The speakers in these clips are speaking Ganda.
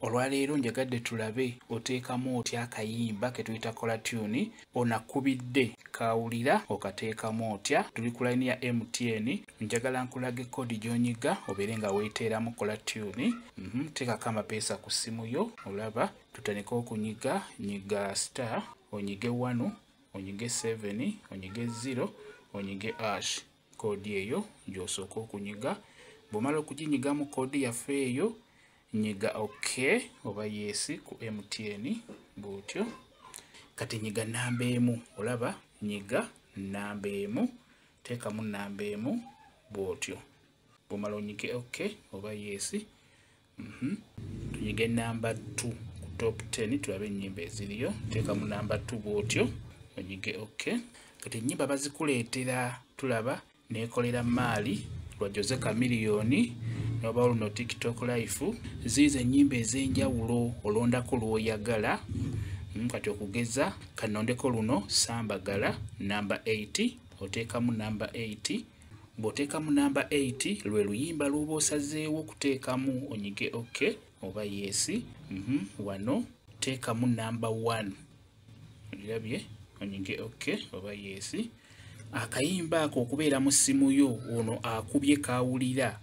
Olwaleero njagadde tulabe oteekamu otya akayimba ke tuyita caller tune onakubidde kawulira okateekamu otya. Tuli ku layini ya MTN, njagala nkulage kodi gy'onyiga obeere nga weeteeramu caller tune. Teekako amapeesa ku ssimu yo, olaba tutandike okunyiga, nyiga star, onyige 1, onyige 7, onyige 0, onyige hash. Kodi eyo gy'osooka okunyiga. Bw'omala okuginyigamu kodi yaffe eyo, nyiga OK oba yes ku MTN bw'otyo. Kati nyiga namba emu, olaba nyiga namba emu, teekamu namba emu bw'otyo. Bw'omala onyige OK oba yes. Tunyige namba 2 ku top 10 tulabe ennyimba eziriyo, teekamu namba 2 bw'otyo, onyige OK. Kati ennyimba bazikuleetera, tulaba neekolera maali lwa Jose Chameleone n'oba luno TikTok life, ziizo ennyimba ez'enjawulo olondako lw'oyagala. Kati okugeza kanondeko luno Sambagala namba 8, oteekamu namba 8. Bw'oteekamu namba 8 lwe luyimba lw'oba osazeewo okuteekamu, onyige OK oba yes. Wano teekamu namba 1, olirabye, onyige OK oba yes. Akayimba ako okubeera mu ssimu yo ono akubye kawulira,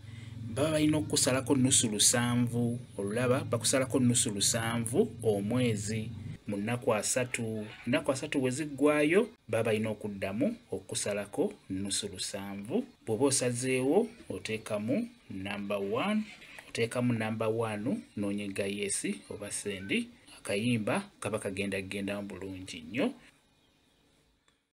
baba balina okukusalako 7.5, olulaba bakusalako 7.5 omwezi mu nnaku 30. Nnaku 30 bwe ziggwaayo baba balina okuddamu okukusalako 7.5. Bw'oba osazeewo oteekamu namba 1, oteekamu namba 1 n'onyiga yes oba send. Akayimba kaba kagenda kugendamu bulungi nnyo.